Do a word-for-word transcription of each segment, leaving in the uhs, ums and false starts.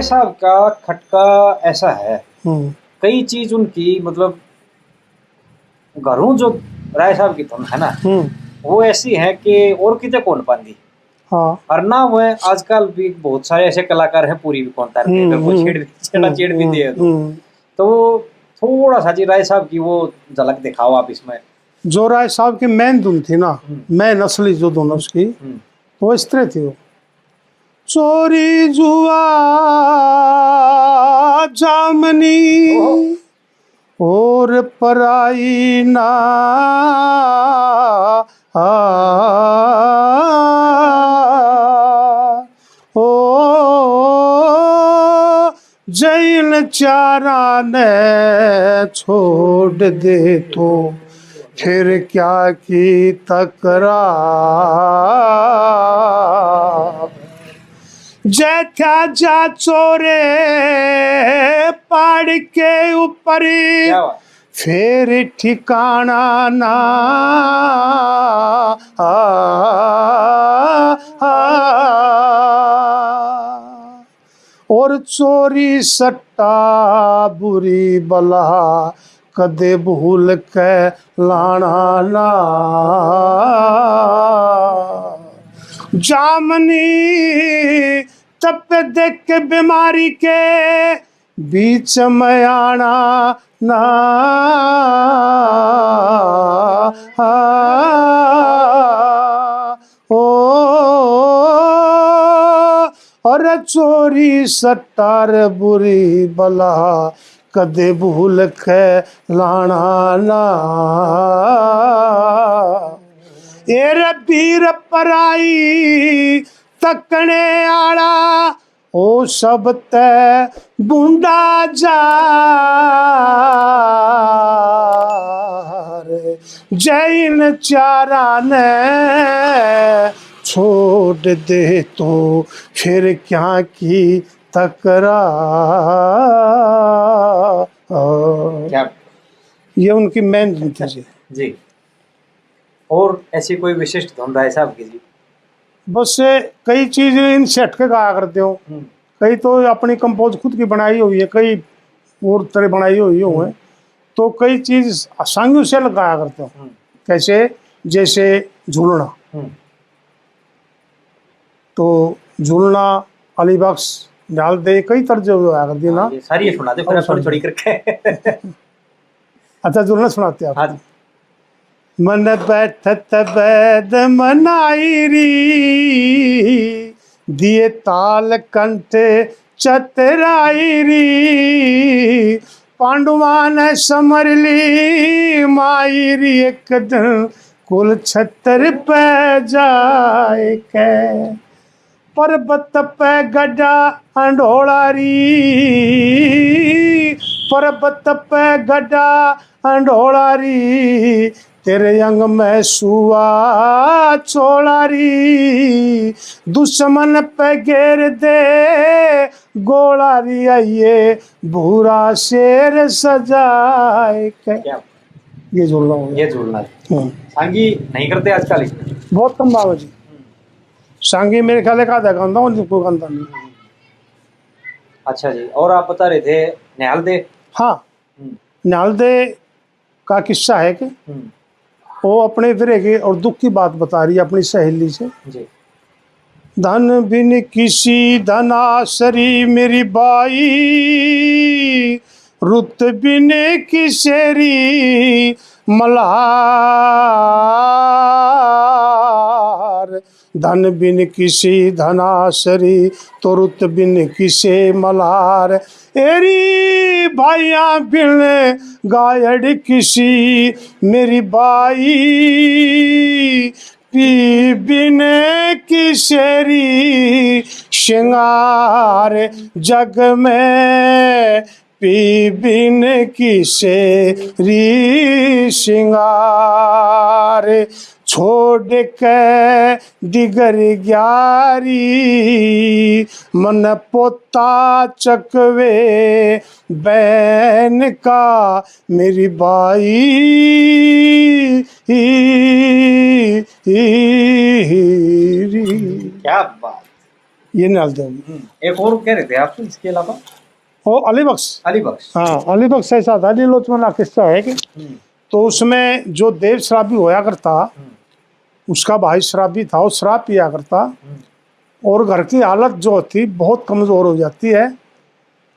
साहब का खटका ऐसा है, हम्म। कई चीज उनकी, मतलब, घरों जो राय साहब की धुन है ना, हम्म। वो ऐसी है कि और किते कौन पांदी। हाँ। और ना वो है, आजकल भी बहुत सारे ऐसे कलाकार हैं, पूरी भी कौन तारते हैं, हम्म, अगर कोई हम्म, छेड़ भी, छेड़ा हम्म, छेड़ भी हम्म, दे तो। हम्म। तो वो थोड़ा सा जी राय साहब की वो झलक दिखाओ आप इसमें। जो राय साहब की मेन धुन थी ना, हम्म। मेन असली जो धुन उसकी, हम्म। तो इस तरह थी वो। चोरी जुआ जामनी ओहो। और पराई ना, आ, ओ, जै इन चारां नै छोड़ दे तो फिर क्या की तकरार। जै थ्या जा चोरे पहाड़ के ऊपर, क्या बात। फिर ठिकाना ना। आ, आ, और चोरी सट्टा बुरी बला कदे भूल के लाना ना। जामनी तप देख बीमारी के बीच में आना ना। ओ, अरे चोरी सट्टा रे बुरी बला कदे भूल के लाना ना। ए रे बीर पराई तकने आला, ओ सब तै भूंडा जा रे, जै इन चारां नै छोड़ दे तो फिर क्या की तकरार। क्या? ये उनकी मेहनत थी जी। जी। और ऐसी कोई विशिष्ट धुन राय साहब की जी? बस कई चीज इनसे हटके गाया करते हो, हम्म। कई तो अपनी कंपोज खुद की बनाई हुई है, कई और तरह बनाई हुई हो है, हम्म। तो कई चीज सांगियों से लगाया करते हो। हम्म। कैसे? जैसे झूलना। हम्म। तो झूलना, अली बख्श, डाल दे, कई तर्ज होया करती ना। हाँ, ये सारी ये सुना दे, फिर और थोड़ी सुना थोड़ी दे। करके। अच्छा, झूलना सुनाते हैं आप। हाँ जी। मन बैठत बैद मनाई री, दिए ताल कंठ चतराई री। पांडुआ ने समर ली माई री, एक दिन कुल छतर पे जाए के। पर्वत पे गड्ढा अंडोला री, पर्वत पे गड्ढा अंडोला री, तेरे अंग में सुआ चोला री, दुश्मन पे घेर दे गोला री, आइए भूरा शेर सजाए के। क्या? ये जुड़ना हो गया। ये जुड़ना है। हम्म। सांगी नहीं करते आजकल इसमें? बहुत कम बाबा जी। हम्म। सांगी मेरे ख्याल एक आधा गांदा हूँ, कोई गांदा नहीं। अच्छा जी, और आप बता रहे थे निहाल दे। हाँ, हम्म। निहाल दे का किस्सा है कि हम्म। वो अपने फिर एक और दुख की बात बता रही है अपनी सहेली से। जी। धन बिन किसी धन आसरी मेरी बाई, रुत बिन किसेरी मल्हार। धन बिन किसी धन आसरी, तो रुत बिन किसे मल्हार। एरी भाइयां बिन गायड़ किसी मेरी बाई, पी बिन किसेरी श्रृंगार। जग में पी बिन किसेरी श्रृंगार। छोड़ के डिगर ग्यारी, मन पोता चकवे बहन का मेरी बाई। क्या बात। ये नहीं डालते होंगे। हम्म, एक और कह रहे थे आप इसके अलावा? ओ, अली बख्श। अली बख्श। हाँ, अली बख्श ऐसा था, अली लोचमन का किस्सा है कि हम्म, तो उसमें जो देव शराबी होया करता, हम्म, उसका भाई शराबी था, वो शराब पिया करता हम्म, और घर की हालत जो होती बहुत कमज़ोर हो जाती है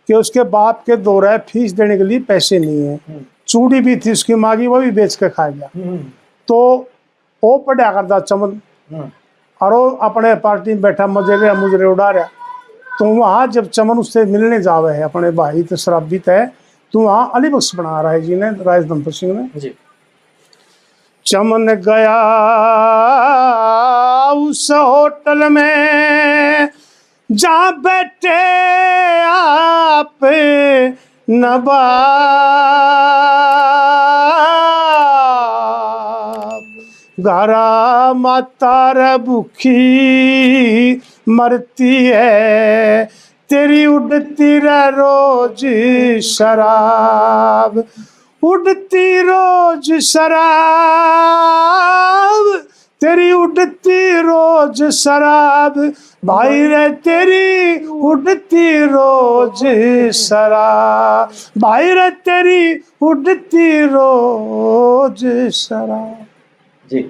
कि उसके बाप के दो रुपये फीस देने के लिए पैसे नहीं है। हम्म, चूड़ी भी थी उसकी माँ की, वो भी बेच के खा गया। हम्म, तो वो पढ़ा करता चमन, हम्म, और वो अपने पार्टी में बैठा मजे रहा, मुजरे उड़ा रहा। तो वहाँ जब चमन उससे मिलने जावे है अपने भाई तो शराबी तय, तो वहाँ अली बख्श बना रहा है जी ने, राजधनपुर सिंह ने। जी। चमन गया उस होटल में जहाँ बैठे आप नवाब, घरा माता रे भूखी मरती है, तेरी उड़ती रे रोज शराब, उड़ती रोज शराब, तेरी उड़ती रोज शराब, भाई रे तेरी उड़ती रोज शराब, भाई रे तेरी उड़ती रोज शराब। जी।